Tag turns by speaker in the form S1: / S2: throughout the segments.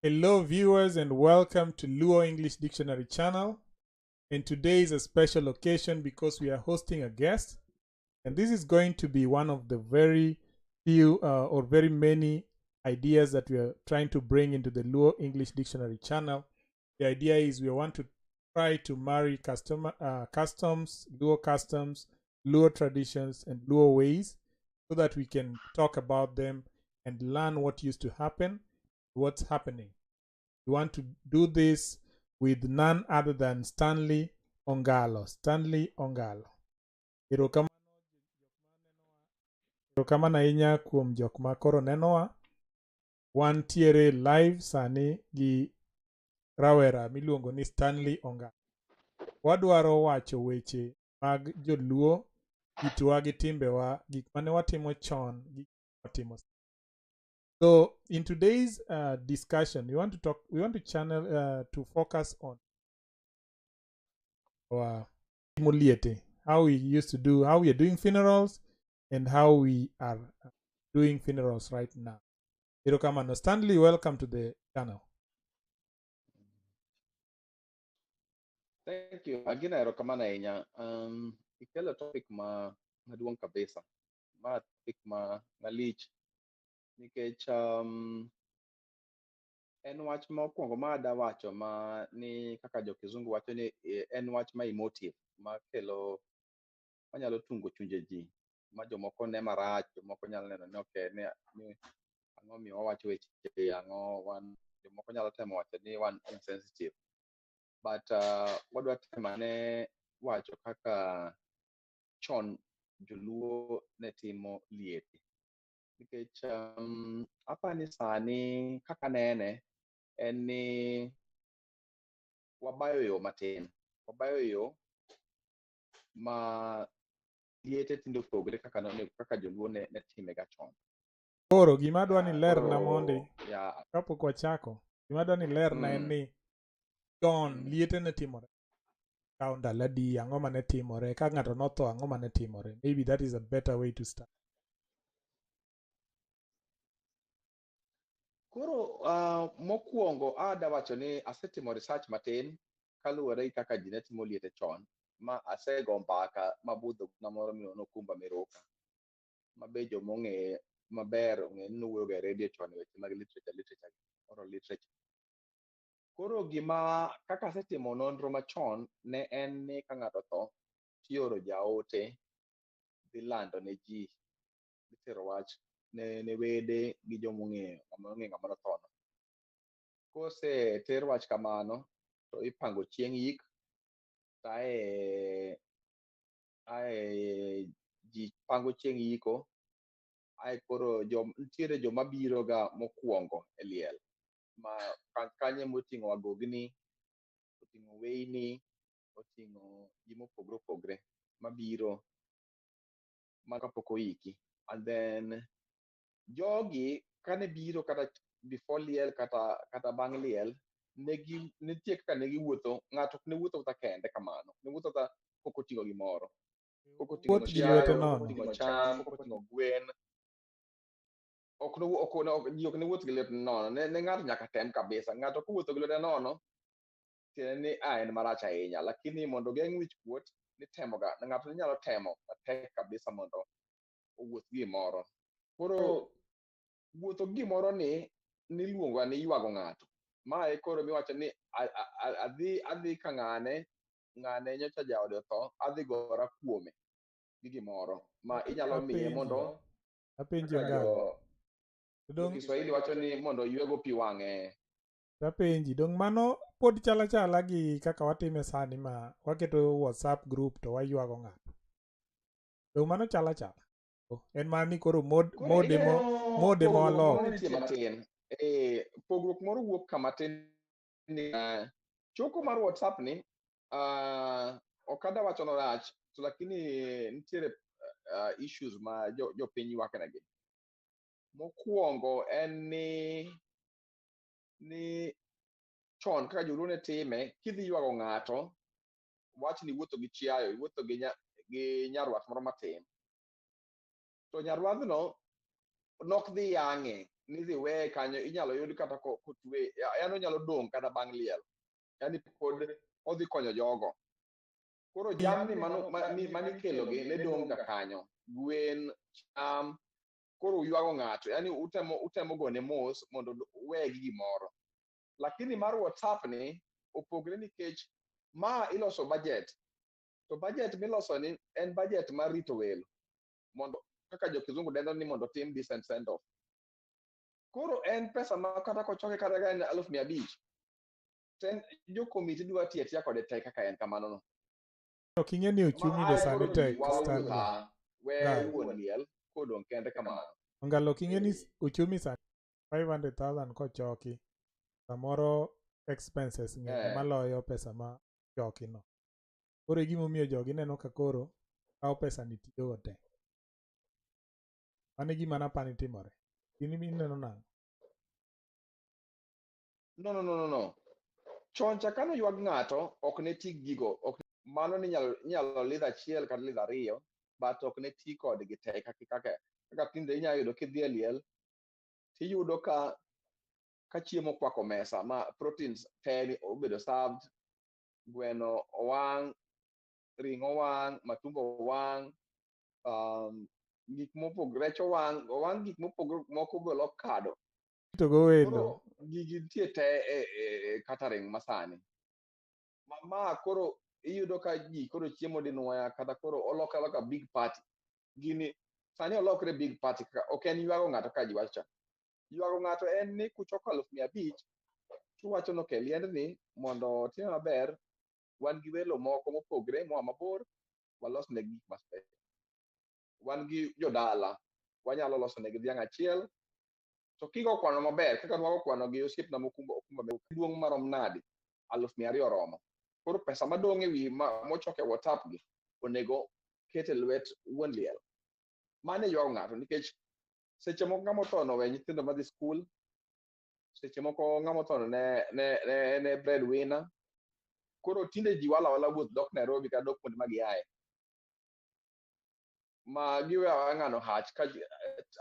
S1: Hello, viewers, and welcome to Luo English Dictionary channel. And today is a special occasion because we are hosting a guest. And this is going to be one of the very few or very many ideas that we are trying to bring into the Luo English Dictionary channel. The idea is we want to try to marry customs, Luo customs, Luo traditions, and Luo ways so that we can talk about them and learn what used to happen, what's happening. We want to do this with none other than Stanley Ongalo. Stanley Ongalo. Erokamano ahinya kuom jok ma koro nenowa. Wantiere live sani gi rawera miluongo ni Stanley Ongalo. Wadwaro wacho weche mag joluo, kitwa gi timbewa, gik mane watimo chon, gi watimo sani. So in today's discussion, we want to talk, we want to channel, to focus on our liete, how we used to do, how we are doing funerals, and how we are doing funerals right now. Erokamano. Stanley, welcome to the channel.
S2: Thank you. Agina erokamano ahinya. Ikelo topic ma maduong' kabisa. Ma topic ma malich. Nikech en wach mokwongo ma ada wacho ma ni kaka jo kizungu wacho ni en wach ma emotive, ma kelo, manyalo tungo chunje ji, ma jomoko ne marach, jomoko nyalo neno ni ok, ni ang'o miyo wawacho weche, ang'o wan, jomoko nyalo temo wacho ni wan insensitive. But wadwa temo ane wacho kaka chon joluo ne timo liete. Nikech apani sani kaka nene en ni wabayo yo matin, wabayo yo ma liete tinde opogore kaka nonego, kaka joluo ne time ga chon.
S1: Koro gima adwa ni lerna mondi, kapok wachako, gima adwa ni lerna en ni chon liete ne timore kawo ndalo adi, ang'o mane timore, ka ng'ato notho ang'o mane timore. Maybe that is a better way to start.
S2: Koro mokwongo ada wacho ni asetimo research matin kaluwore gi kaka ji ne timo liete chon, ma asego mbaka mabudho na moro miluongo ni Okumba Miruka, ma be jomong'eye maber ong'e ni nowuoyo ga e radio chon e weche mag literature, literature, oral literature. Koro gima kaka asetimo nonro machon ne en ni ka ng'ato otho tioro jaote dhi lando ne ji, dhi tero wach ne wede gi jomong'eyo, ng'ama ong'eyo ng'ama nothono. Kose ter wach kamano to ipango chieng' yik, ae ji pango chieng' yiko, ae koro nitiere joma biro ga mokwongo e liel, ma kanyo moting'o agogni, oting'o weyni, oting'o ji mopogore opogore mabiro ma kapok oiki. And then jogi kane biro kata before liel kata bang' liel, nitie kaka ne giwuotho, ng'ato ok ne wuotho kata kende kamano, ne wuotho kata pok oting'o gimoro. Pok oting'o
S1: Wuoth gi lwete
S2: chiayo, pok
S1: nono.
S2: oting'o cham, pok oting'o gwen. Ok no, ok no, ok, ji ok ne wuoth gi lwete nono. Ne ng'ato nyaka tem kabisa. Ng'ato kowuotho gi lwete nono, tiende ni, en marach ahinya. Lakini mondo ogeng' wich kuot, nitemoga, ng'ato ne nyalo temo matek kabisa mondo owuoth gi gimoro. Koro wuotho gi gimoro ni niluongo ni ywago ng'ato. Mae koro miwacho ni adhi ka ng'ane, ng'ane nyocha jaode otho, adhi gora kuome gi gimoro ma inyalo miye mondo
S1: Apenji
S2: kaka
S1: Ongalo. Dong'
S2: Kiswahili wacho ni mondo oywego pi wang'e.
S1: Apenji, dong' mano pod chal achala gi kaka watime sani ma waketo WhatsApp group to waywago ng'ato. Dong' mano chal achala. En mana ni koro
S2: Koro
S1: mode mo,
S2: ineno
S1: mode mo
S2: pogruok
S1: waloko.
S2: moro nitie matin. Pogruok moro wuok kama tin ni, choko mar WhatsApp ni, ok adwa wacho ni orach, to lakini nitiere issues ma jopiny ywak negi. Mokwongo en ni chon kaka joluo ne time, kidhi ywago ng'ato, wach ni iwuotho gi chiayo, iwuotho gi nyarwath moro matin. To nyarwadhno nok dhi yang'e, ni dhi weye kanyo inyalo yud kata kotwe, yani onyalo dong' kata bang' liel, yani pod odhi konyo jogo. Koro jamni manikelo gi ne dong' ga kanyo, gwen, cham. Koro uywago ng'ato, yani utemo gone mos mondo uwe gi gimoro. Lakini mar WhatsApp ni opogre nikech ma iloso budget, to budget miloso ni en budget mar rito welo, mondo kaka jo kizungu dendo ni mondo tim decent send off. Koro en pesa ma kata kochoke kata ka en 500,000, to en jo komiti dwa tiyo atiya kode te kaka en kamano no.
S1: Ok ing'e ni uchumi be sani tek, Stanley.
S2: We wuon liel kodong' kende kamano.
S1: Ongalo, ok ing'e ni uchumi sani 500,000 kochoki, samoro expenses ng'eny maloyo pesa ma choki no. Koro e gimomiyo jogi neno ka koro kawo pesa ni tiyogo te. Mano e gima napani timore. In ineno nang'o?
S2: No, no, no, no, no. Chon cha kano ywag ng'ato, ok ne ti gigo. Ok, mano ni inyalo lidh achiel kata lidh ariyo, but ok ne ti kodgi te kaka tinde inyalo yudo kidhi e liel, tiyudo ka chiemo okwako mesa ma proteins te ni obedo served, gweno owang', ring'o owang', matumbo owang', gik mopogore, rech owang', owang' gik mopogore moko be olok kado.
S1: To go wendo.
S2: Koro gigi nitie te e catering masani. Ma koro iyudo ka ji koro chiemo dinwoya kata koro olokre aloka big party. Gini sani olokre big party kaka ok en ywago ng'ato ka ji wacho cha. Ywago ng'ato en ni kuchoko 500,000 tuwacho ni okay, liendni mondo otime maber, wan gi welo moko mopogre moa mabor, walos negi gik ma special. Wan gi jodala, wanyalo loso negi dhiang' achiel. To kigo kwano maber, kaka nwago kwano gi osiepna mokumba okumba duong' marom nadi, 200,000 oromo. Koro pesa madong' e wi mochok e WhatsApp gi onego ket e lwet wuon liel. Mano e ywago ng'ato nikech seche moko ng'ama otho no we nyithindo madhi skul, seche moko ng'ama otho no ne breadwinner. Koro tinde ji wala wala wuoth dok Nairobi kata dok kuonde ma giaye. Ma giweyo aweya ng'ano hach ka ji,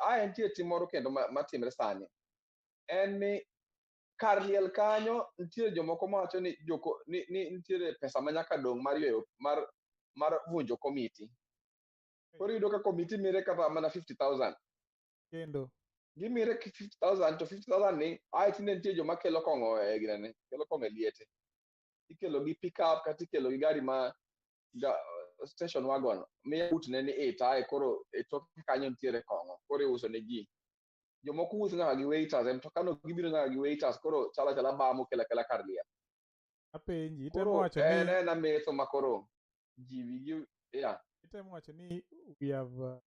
S2: ae nitie tim moro kendo matimre sani. En ni kar liel kanyo nitie jomoko mawacho ni joko ni nitiere pesa ma nyaka dong' mar yweyo mar vunjo komiti. Koro iyudo ka komiti mire kata mana 50,000.
S1: Kendo
S2: gimire 50,000 to 50,000 ni ae tinde nitie joma kelo kong'o e ginene, kelo kong'o e liete. Ikelo gi pick up kata ikelo gi gari ma station wagon miya utne ni it ae koro e toke kanyo nitiere kong'o koro iuso ne ji. Jomoko wuotho nyaka gi waiters, e mtoka no gibiro nyaka gi waiters, koro chala chala ba mokelo akela kar liel.
S1: Apenji, itemo wacho ni
S2: en ametho ma koro ji wigi, yeah.
S1: Itemo wacho ni we have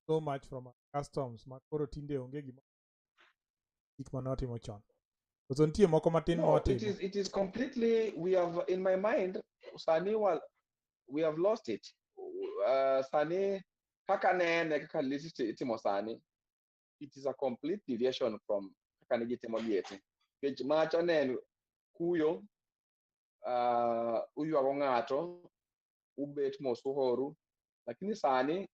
S1: so much from our customs ma koro tinde onge gima gik mane watimo chon. Koso nitie moko matin
S2: No,
S1: ma watimo?
S2: It is completely, we have, in my mind, sani we have lost it. Sani, kaka nene, kaka itimo sani, it is a complete deviation from kaka ne gitimo liete. Nikech macha ne en kuyo, uywago ng'ato, ubet mos uhoru, lakini sani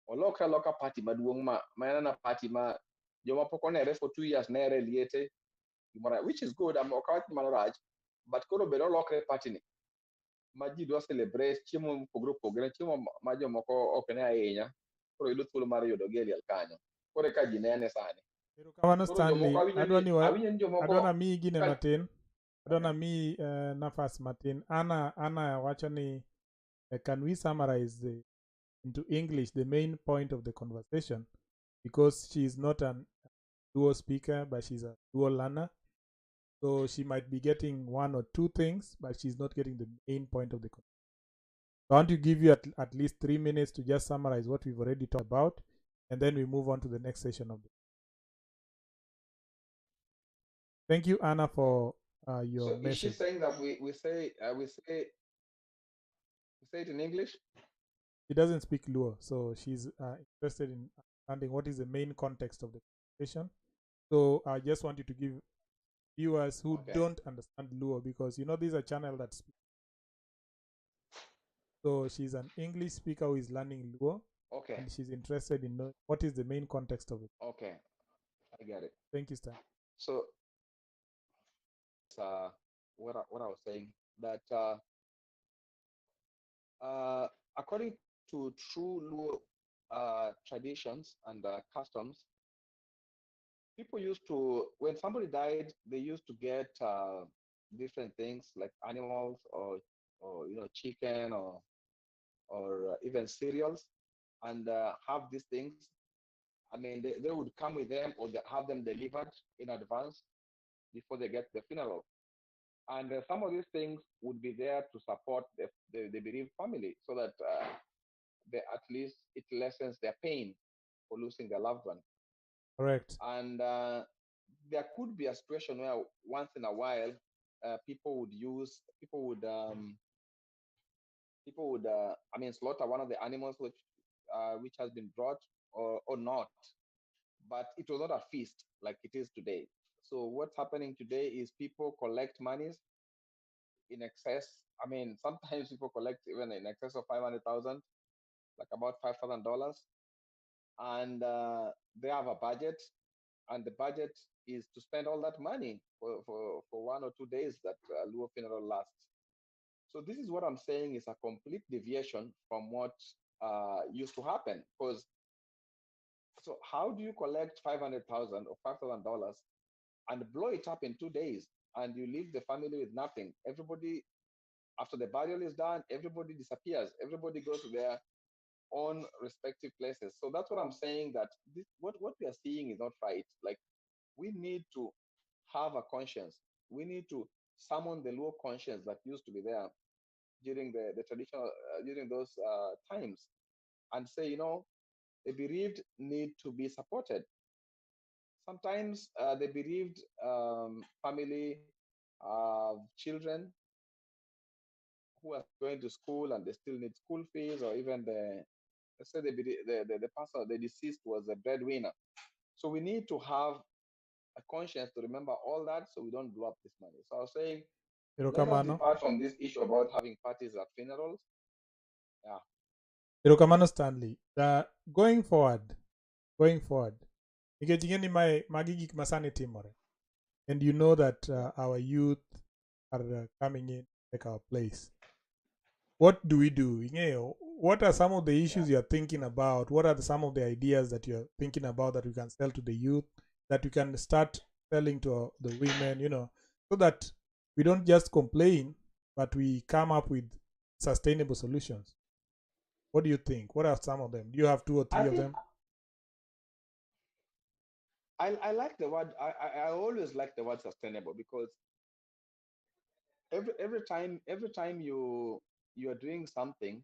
S2: olokre aloka party maduong' ma en ana party ma joma pok onere for 2 years nere e liete, gimoro, which is good, ok awach ni mano rach, but koro bende olokre party ni ma ji dwa celebrate chiemo mopogore opogore, chiemo ma jomoko ok ne ahinya, koro yudo thuolo mar yudo gi e liel kanyo. Koro eka ji nene sani.
S1: Erokamano Stanley,
S2: Koro jomoko
S1: adwa ni wa-
S2: awinjo ni jomoko
S1: adwa namiyi gine
S2: ka-
S1: matin. Adwa namiyi nafas matin. Anna wacho ni, can we summarize into English the main point of the conversation? Because she is not an Luo speaker, but she's a Luo learner. So she might be getting one or two things, but she's not getting the main point of the conversation. So I want to give you at least 3 minutes to just summarize what we've already talked about, and then we move on to the next session of the. Thank you, Anna, for your
S2: So is she
S1: message.
S2: saying that we say it in English?
S1: She doesn't speak Luo, so she's interested in understanding what is the main context of the conversation. So I just want you to give viewers who don't understand Luo, because this is a channel that speaks. So she's an English speaker who is learning Luo. And she's interested in knowing what is the main context of it.
S2: Okay. I get it.
S1: Thank you, Stan.
S2: So, what I was saying, that according to true Luo traditions and customs, people used to, when somebody died, they used to get different things like animals or you know, chicken or even cereals, and have these things. I mean, they would come with them, or they have them delivered in advance before they get to the funeral. And some of these things would be there to support the bereaved family, so that they, at least it lessens their pain for losing their loved one.
S1: Correct.
S2: And there could be a situation where once in a while, people would slaughter one of the animals which has been brought, or not, but it was not a feast like it is today. So what's happening today is people collect monies in excess. I mean, sometimes people collect even in excess of 500,000, like about $5,000, and they have a budget, and the budget is to spend all that money for 1 or 2 days that Luo funeral lasts. So this is what I'm saying is a complete deviation from what used to happen. Because so how do you collect $500,000 or $5,000 and blow it up in 2 days, and you leave the family with nothing? Everybody, after the burial is done, everybody disappears. Everybody goes to their own respective places. So that's what I'm saying, that this, what we are seeing is not right. Like, we need to have a conscience. We need to summon the Luo conscience that used to be there during the traditional, during those times, and say, you know, the bereaved need to be supported. Sometimes the bereaved family have children who are going to school and they still need school fees, or even the, let's say the person, the deceased, was a breadwinner. So we need to have a conscience to remember all that, so we don't blow up this money. So I was saying, let us depart from this issue about having parties at funerals. Yeah.
S1: Erokamano, Stanley. Going forward, nikech ing'e ni mae magi gik masani timore, and you know that our youth are coming in to take our place. What do we do? Ing'eyo, what are some of the issues you are thinking about? What are some of the ideas that you are thinking about that we can sell to the youth, that we can start selling to the women, you know, so that we don't just complain, but we come up with sustainable solutions? What do you think? What are some of them? Do you have 2 or 3 of them?
S2: I like the word. I always like the word sustainable, because every time you are doing something,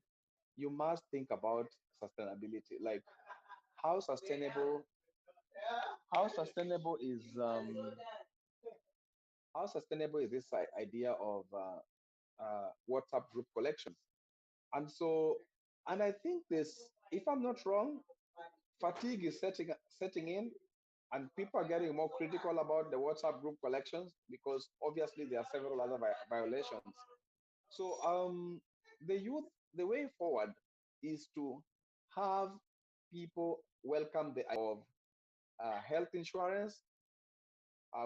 S2: you must think about sustainability. Like, how sustainable is this idea of WhatsApp group collections? And so, and I think this, if I'm not wrong, fatigue is setting in, and people are getting more critical about the WhatsApp group collections, because obviously there are several other violations. So the youth, the way forward is to have people welcome the idea of health insurance,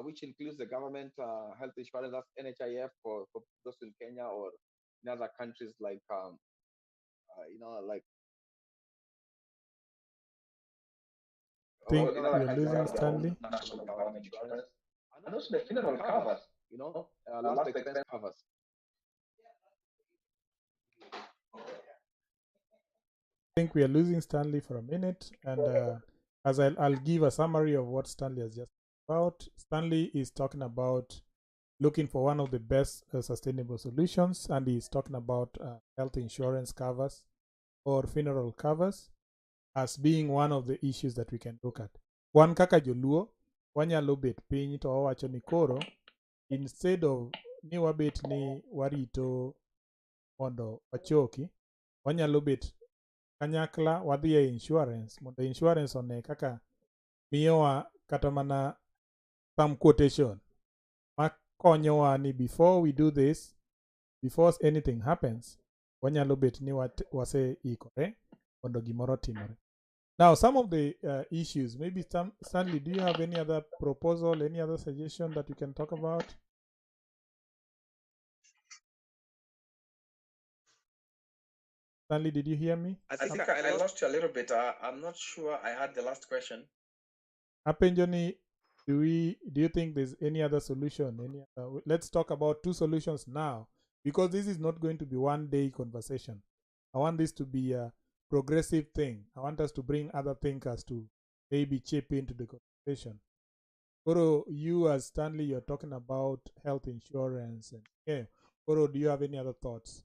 S2: which includes the government health insurance, that's NHIF for those in Kenya or in other countries like, you know, like.
S1: I think we're losing Stanley.
S2: And also the funeral covers, you know, last expense covers.
S1: I think we are losing Stanley for a minute, and as I'll give a summary of what Stanley has just about. Stanley is talking about looking for one of the best sustainable solutions, and he's talking about health insurance covers or funeral covers as being one of the issues that we can look at. Wan kaka joluo, wanyalo bet piny to wawacho ni koro, instead of ni wabet ni warito mondo wachoki, wanyalo bet kanyakla wadhi e insurance mondo insurance one kaka miyowa kata mana some quotation makonyowa ni before we do this, before anything happens, wanyalo bet ni waseikore mondo gimoro timore. Now, some of the issues, maybe Stanley, do you have any other proposal, any other suggestion that you can talk about? Stanley, did you hear me?
S3: I think I lost you a little bit. I'm not sure I had the last question.
S1: Apenjoni, do you think there's any other solution? Let's talk about two solutions now, because this is not going to be one day conversation. I want this to be a progressive thing. I want us to bring other thinkers to maybe chip into the conversation. Koro, you as Stanley, you're talking about health insurance. And yeah, Koro, do you have any other thoughts?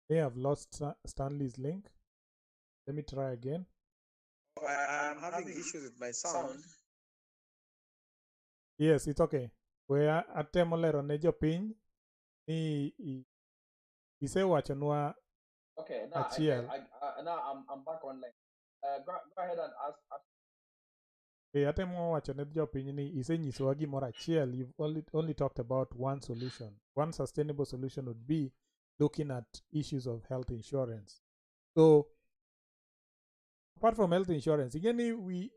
S1: May have lost Stanley's link. Let me try again.
S3: I'm having issues with my sound.
S1: Yes, it's okay. We atemo lero ne jopiny ni isewachonwa.
S2: Okay, now,
S1: achiel.
S2: Now I'm back online. Go ahead and ask.
S1: Atemo wacho ne jopiny ni isenyisowa gimoro achiel. You've only talked about one solution. One sustainable solution would be looking at issues of health insurance. So apart from health insurance, again, we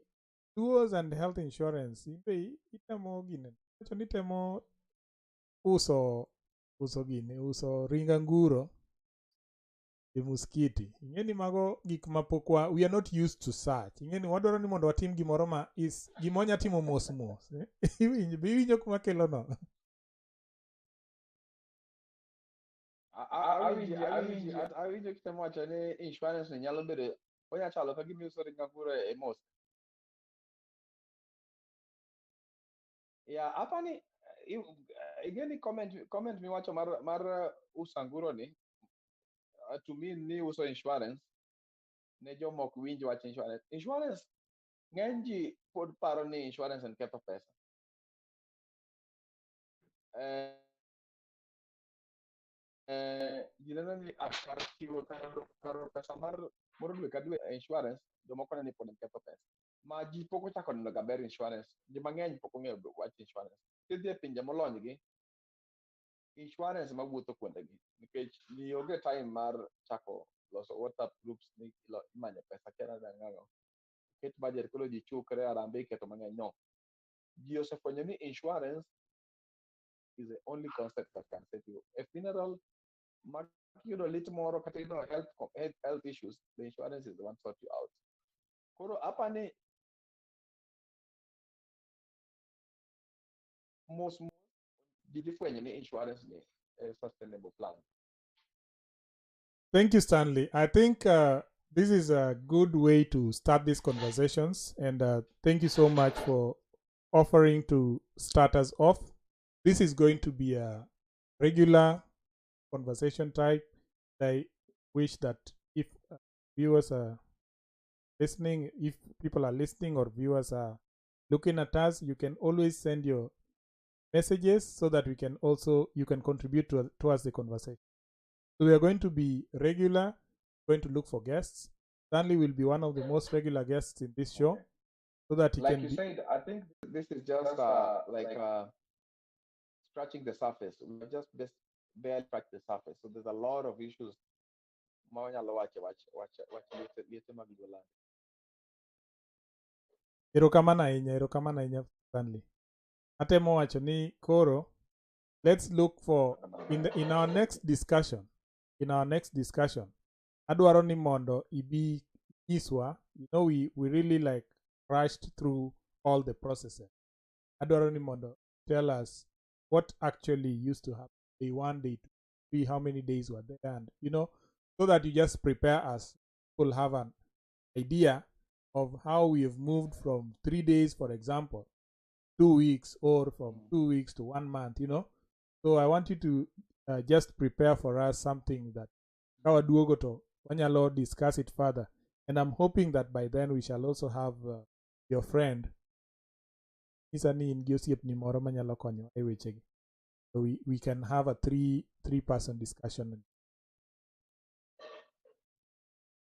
S1: tours and health insurance, itemo gine, itemo uso gine, uso ringanguro e muskiti. Ingeni mago gik mapok we are not used to such. Ingeni wadwaro ni mondo watim gimoro ma is gimonya timo mos mos. Iwinjo kuma kelo no.
S2: Awinjo kitemo wacho ni insurance ni nyalo bedo onya chalo ka gima iuso ringanguro e mosque. Yeah, apani ingeni comment miwacho mar uso anguro ni to me ni uso insurance ne joma ok winj wach insurance. Insurance ng'eny ji pod paro ni insurance en ketho pesa. Ji neno ni kar chiwo kar pesa mar moro dwe ka dwe e insurance, jomoko neno ni pod en ketho pesa. Ma ji pok ochako neno ga ber insurance. Ji mang'eny pok ong'eyo wach insurance. Kidhi e pinje molony gi, insurance mawuotho kuondegi nikech ji onge time mar chako loso WhatsApp groups ni imanyo pesa kia nang'o. Ket budget koro ji chukre arambe iketo mang'eny. No. Ji osefwenyo ni insurance is the only concept that can save you. A funeral, yudo lit moro kata yudo health issues, the insurance is the one sort you out. Koro apani mos ji dhi fwenyo ni insurance ni a sustainable plan.
S1: Thank you, Stanley. I think this is a good way to start these conversations, and thank you so much for offering to start us off. This is going to be a regular conversation type. I wish that if viewers are listening, if people are listening or viewers are looking at us, you can always send your messages so that we can also, you can contribute towards the conversation. So we are going to be regular, going to look for guests. Stanley will be one of the most regular guests in this show, so that he
S2: like
S1: can
S2: you
S1: be
S2: said, I think this is just scratching the surface. We just barely scratched the surface. So there's a lot of issues.
S1: Erokamano ahinya, Stanley. Atemo wacho ni koro, let's look for in our next discussion. In our next discussion, adwaro ni mondo ibi nyiswa. You know, we really like rushed through all the processes. Adwaro ni mondo tell us what actually used to happen day 1, day 2, 3, how many days were there, and you know, so that you just prepare us. People have an idea of how we have moved from 3 days, for example, 2 weeks, or from 2 weeks to 1 month, you know. So I want you to just prepare for us something that kawaduogo to wanyalo discuss it further. And I'm hoping that by then we shall also have your friend. Nyisa ni in gi osiepni moro manyalo konyo e wechegi. So we can have a three person discussion.